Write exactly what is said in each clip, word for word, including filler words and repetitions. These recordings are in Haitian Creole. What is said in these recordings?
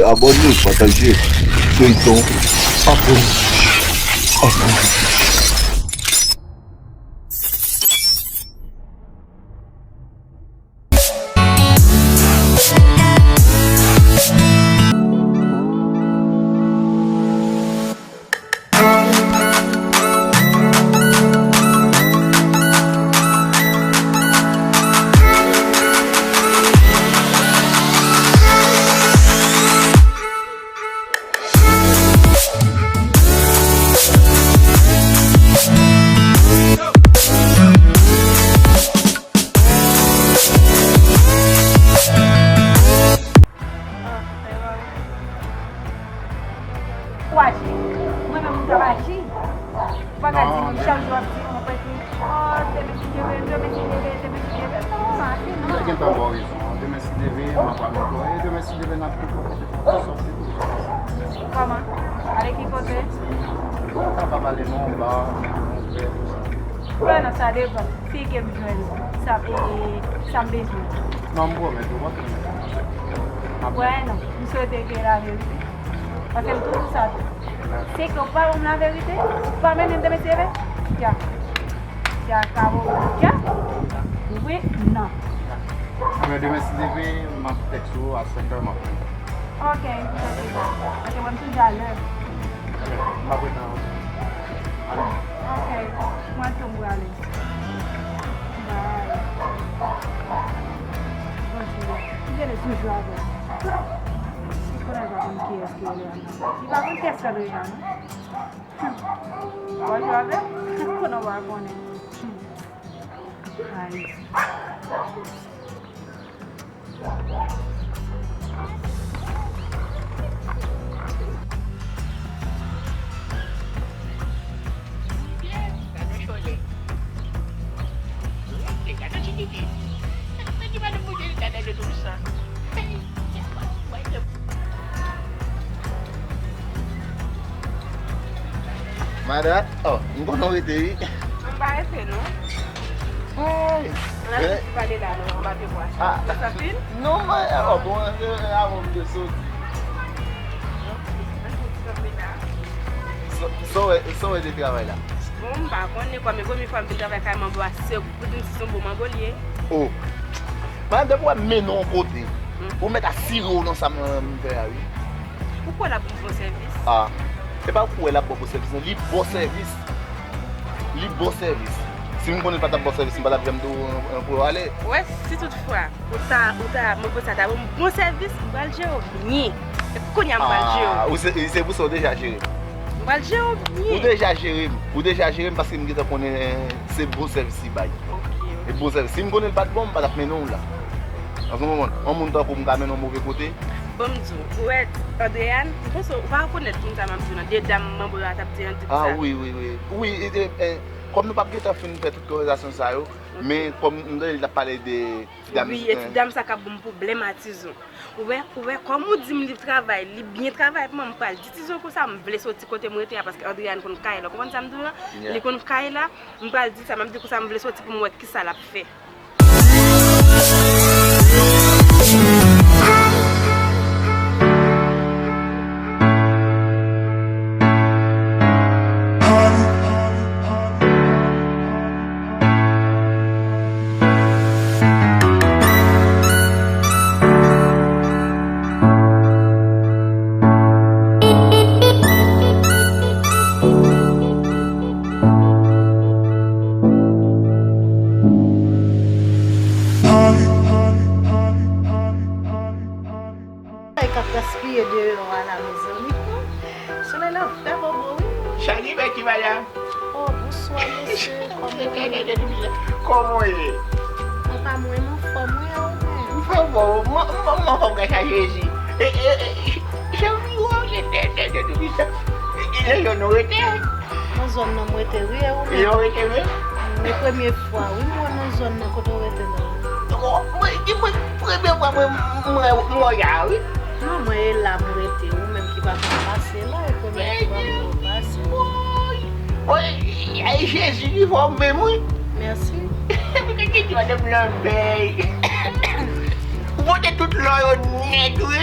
Abòne, pataje, feyton, abòne, abòne. Ou aji. Mwen menm, m t ap aji. Ou pa ka di m chak jou ap di m, mwen pèdi, oh, demen si Dye vle, demen si Dye vle, demen si Dye vle. Non, aji non. Ou gentan ba w rezon. Demen si Dye vle, m ap pale ankò. E demen si Dye vle, n ap tou pwofite pou sòti tou. Kòman? Ale ki kote? Ou kapab ale nan yon ba, nan yon fè, tou sa. Wè, non, sa depann. Si ke m jwenn sa, e, sa m bezwen. Non, m pwomèt ou, m ap fè. Wè, non. M swete ke laverite. Paske m toujou sa tou. Si ke w pa ban m laverite, ou pa mennen m demen si Dye vle, ya. Ya, kabo, ya. Wi, non. Ebyen, demen si Dye vle, m ap tèks ou a sèt è, m ap vini. Ok, m swete sa. Paske mwen m toujou alè. Ebyen, m ap ret nan wout. Ale. Ok, mwen tou m prale. Bye. Bondye, m genlè toujou avè l. Li konnen l pa konn kiyès ki rele Andrea. Li pa konn kiyès ki rele Andrea, non. Bondye avè l. Konnen w pa konnen. Ay. Gade yon chole. Gade yon chikiti. Gade yon chikiti. Madan, oh, m konnen w rete, wi. M pa rete, non. Ay, ann al pale la, non, anba pye bwa sa. Sa fin? Non, man, oh, bon, se avan m te soti. Sa w wè, sa w wè de travay la? Bon, m pa konnen, kòm e premye fwa m vin travay kay manbo a, se pou di m si se yon bon manbo l ye. Oh. Madan, depi w wè m mennen w yon kote, ou mèt asire w nan sa m, m fè a, wi. Ou kwè l ap bon sèvis? Ah, se pa kwè l ap bon sèvis, non, li bon sèvis. Li bon sèvis. Si m konnen l pa t ap bon sèvis, m pa t ap janm di w, eh, pou w ale. Wè, si toutfwa ou ta, ou ta, manbo sa ta ban m bon sèvis, m pral jere w byen. E kounye a m pral jere w. Ah, ou se, se pou sa w deja jere m. M pral jere w byen. Ou deja jere m. Ou deja jere m paske m gentan konnen, eh, se bon sèvis li bay. Ok, ok. E bon sèvis. Si m konnen l pa t bon, m pa t ap mennen w la. An se moman, yon moun tankou m ka mennen w move kote. Bon, m di w, ou wè, Andréane, m panse ou pa rekonèt moun sa m ap di w nan. De dam manbo yo a t ap di an di sa. Ah, wi, wi, wi. Wi, e, e, e, kòm nou p ap gentan fin fè tout konvèsasyon sa yo, men kòm m tande l t ap pale de ti dam, wi, e ti dam sa k ap ban m pwoblèm a Tizon. Ou wè, ou wè, kòm ou di m li travay, li byen travay pou mwen, m pral di Tizon konsa, m vle soti kote m rete a, paske Andréane konn kay la. Ou konprann sa m di w lan? Li konn kay la, m pral di sa, m ap di konsa, m vle soti pou m wè kisa l ap fè. Ay, k ap gaspiye deyò a la, mezanmi. Solèy la vrèman bo, wi. Chak gen bèk ki pale a. Oh, bonswa, mesye. Kòman w ye? Kòman w ye? Anpa mwen, m anfòm, wi, e ou menm? M anfòm, m anfòm, m anfòm, grasa Jezi. E, e, e, Jezi, w ap jete, jete, jete, jete. E, e, lè yo nou rete. Nan zòn nan m rete, wi, e ou menm? Yo rete, wi. E premye fwa, wi, m wè w nan zòn nan kote w rete la. Mwen, mwen, premye fwa mwen, mwen, mwen wè w la, wi. Non, mwen e la m rete, ou menm ki pa konn pase la, e premye fwa mwen pase. Woy! Woy, ay, Jezi ki fò menm, wi. Mèsi. Mwen te di madanm nan bèy. Ou pote tout lò yo nèt, wi.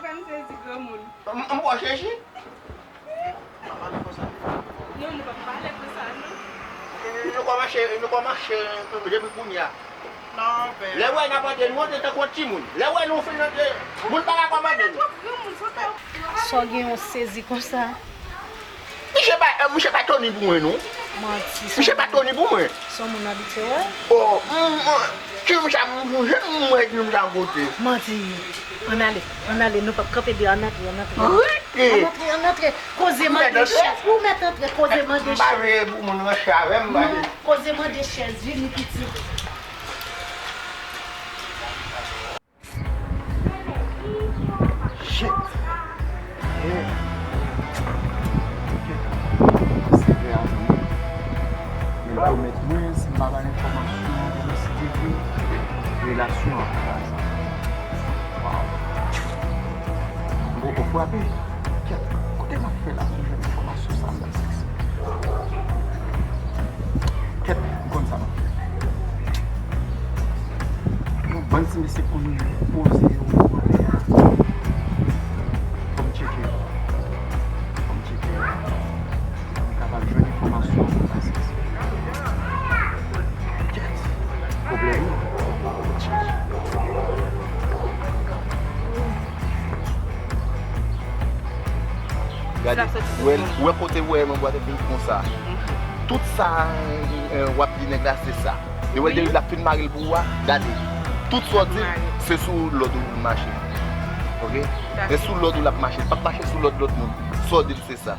fè m sezi granmoun. M, m bò chechi. Pa pale konsa. Non, nou pa pale konsa, non. Nou kòmanse, nou kòmanse depi kounye a. Non, pè. Lè wè n ap antre, nou antre tankou yon timoun. Lè wè nou fin antre, moun pa ka kòmande nou. Sa w gen yon sezi konsa? Misye pa, eh, misye pa Tony pou mwen, non. Manti. Misye pa Tony pou mwen. Se yon moun abitye, wè. Oh, mm, mm, timoun sa, m, m, m, m, timoun sa kote. Manti. Ann ale, ann ale, nou p ap kanpe de, ann antre, ann antre. Rete. Ann antre, ann antre. Koze mande chèz. Ou mèt antre, koze mande chèz. M pa vle pou moun ranse avè m, m pa vle. Non, koze mande chèz, vini pitit. Shit. Yeah. Ok. Se vrè avan. Men l pwomèt mwen, si m pa ba l enfòmasyon, kòman si te vre, relasyon an pa sa. Wow. M poko frape. Kèt, kote m ap fè la pou jwenn enfòmasyon sa m ba seksi? Kèt, m konn sa m ap fè. Yon bann ti mesye konn poze yo anlè a. Fò m tcheke yo. Fò m tcheke yo. Pou m kapab jwenn enfòmasyon pou m ba seksi. Kèt, pwoblèm. Gade, wè, wè kote wè mwen bwate vin konsa. Tout sa, eh, w ap di nèg la, se sa. E wè, depi l ap fin mare l pou ou a, gade. Tout sa w di l, se sou lòd ou l mache. Ok? Se sou lòd ou l ap mache. L p ap mache sou lòd lòt moun. Sa w di l, se sa.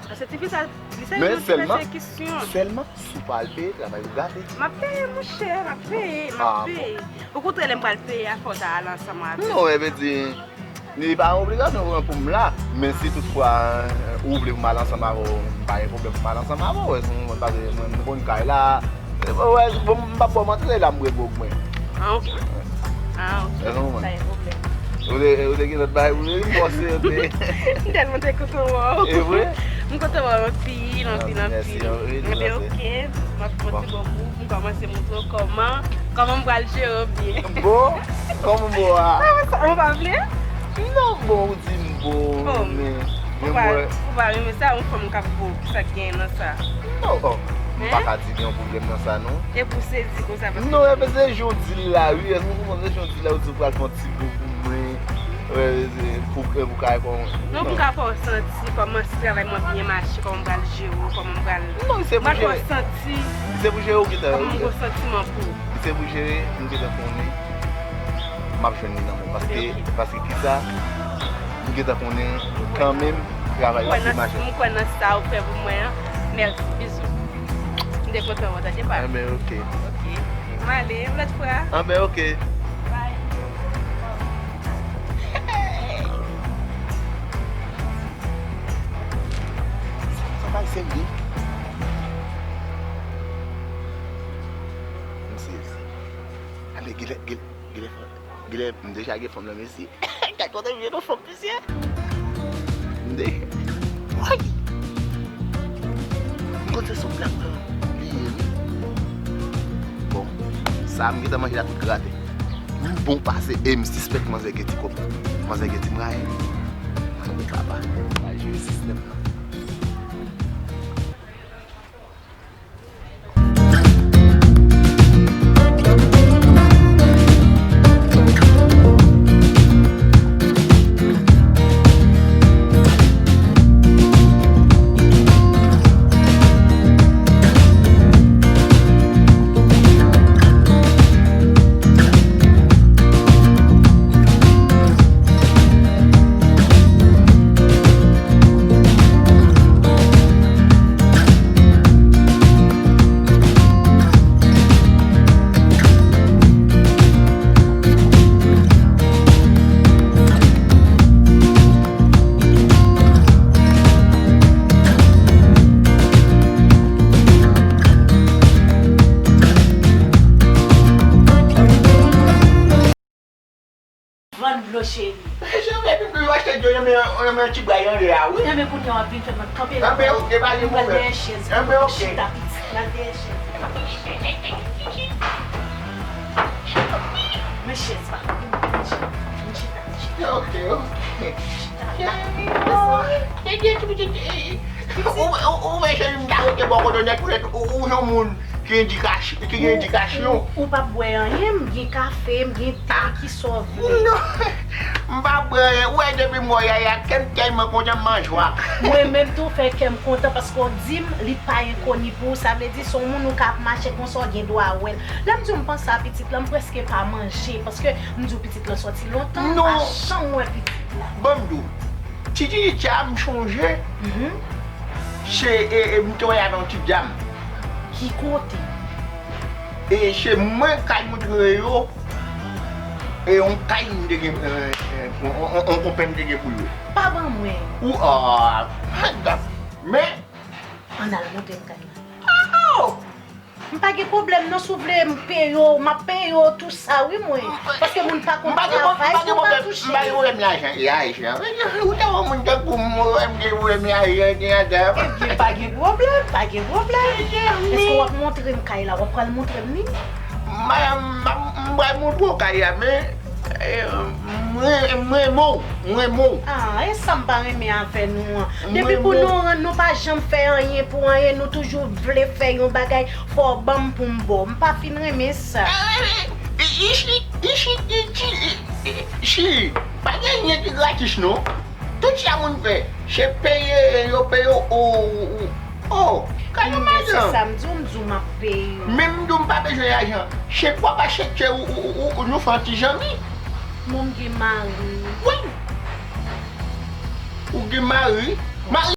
Paske tifi sa, li se youn ki pèsekisyon. Sèlman, si w pa al peye, travay ou gate. M ap peye, monchè, m ap peye, m ap peye. Okontrè, lè m pral peye a, fò w ta al ansanm avè m. Non, e vle di, li pa yon obligasyon pou m la, men si toutfwa, eh, ou vle pou m al ansanm avè w, m pa gen pwoblèm pou m al ansanm avè w, wè, si w konn pase, mwen, m konn kay la, Bon, m p ap ba w manti, se la m bwè gwòg mwen. Ah, ok. Ah, ok. Sa gen pwoblèm. Ou te, ou te gen lòt bagay pou mwen, m panse yo te. M tèlman te kontan wè w. E vre? M kontan wè w anpil, anpil, anpil. Mèsi, anpil. Mwen te ok, m ap fè yon ti bon kou, m kòmanse montre w kòman, kòman m pral jere w byen. Bon, kòman m bon a? Ou pa vle? Non, bon, ou di m bon, men, men mwen. Ou pa renmen sa, yon fanm k ap bo, ki sa k genyen nan sa? Non, oh, m pa ka di gen yon pwoblèm nan sa, non. E pou sezi konsa, paske. Non, e se jan w di l la, wi, èske w konprann? Se jan w di l la, ou di w pral fè yon ti bo pou mwen, pou, pou kay kon. Non, pou m ka fè w santi kòman si travay mwen ap byen mache, kòman m pral jere w, kòman m pral. Non, se pou jere. M pral fè w santi. Se pou jere, ou gentan. Kòman m gon santiman pou ou. Se pou jere, m gentan konnen. M ap jwenn li nan men w. Paske, paske kisa? M gentan konnen kanmenm travay la ap mache. M kwè nan sa ou fè pou mwen an. Mèsi, bizou. M te kontan wè w, tande pa. Anben, ok. Ok. M ale, yon lòt fwa. Anben, ok. Bye. Sa pa serye. M sezi. Ale, gilè, gilè. Gilè, gilè, m deja gen fanm nan, mesye. Gad kote m jwenn yon fanm, mesye. M de-, woy! M konn se sou blak nan li ye, wi. Bon, sa a m gentan manje la tout grate. M bon pase e m sispèk manzè gen ti kòb. Manzè gen ti mwayen. Manzè kaba. Mwen jere sistèm nan. Vann dlo, cheri. Cheri, epi pou yo achte dlo, renmen, renmen ti bway anlè a, wi. Renmen kounye a w ap vin fè mwen kanpe la. Enben, ok, pa gen pwoblèm. Enben, ok. Chita, pitit, nan dèyè chèz. Men chèz pa, men chita, men chita. Ok, ok. Chita la. Cheri, cheri, cheri. Ou, ou, ou wè cheri m ta rete bò kote w nèt pou nèt, ou, ou se yon moun ki endikasyon, ki gen endikasyon. Ou, ou p ap bwè anyen, m gen kafe, m gen te, kisa w vle. Non, m pa bwè anyen. Ou wè depi m wè w Yaya, kè m tèlman kontan, m an jwa. Mwen menm tou fè kè m kontan paske w di m li pa enkoni pou ou, sa vle di se yon moun ou ka ap mache konsa w gen dwa wè l. Lè m di w m panse a pitit lan, m prèske pa manje paske m di w pitit lan sòti lontan, m pa janm wè pitit la. Ban m di w, ti tititya m chonje. Se, e, e, m te wè avè yon ti dam. Ki kote? E se mwen k al montre yo, e yon kay m te gen, e, e, yon, yon, yon konpè m te gen pou yo. Pa ban mwen. Ou, a, men, ann al montre m kay la. Oh! M pa gen pwoblèm non, si w vle m peye w, m ap peye w tou sa wi mwen. Paske moun pa konn travay pou pa touche. M pa gen pwoblèm lajan, e Ayisyen. Ou te wè moun tankou m, ou wè m gen pwoblèm lajan, gen adan. Ebyen, pa gen pwoblèm, pa gen pwoblèm. Èske w ap montre m kay la? W ap pral montre m li? M, m, m pral montre w kay la, men, e, mwen, mwen renmen w, mwen renmen w. Ah, e sa m pa renmen avè nou an. Depi pou nou rann, nou pa janm fè anyen pou anyen, nou toujou vle fè yon bagay. Fò w ban m pou m ba w. M pa fin renmen sa. Ichi, ichi, ichi, ichi, pa gen anyen ki gratis non. Tout sa moun fè, se peye, yo peye w, o, o, o. Gade yon madanm. Se sa m di w, m di w m ap peye w. Menm m di w m pa bezwen lajan. Se pwòp aksepte ou, ou, ou, ou, nou fè yon ti zanmi. Bon, m gen mari. Wi. Ou gen mari? Mari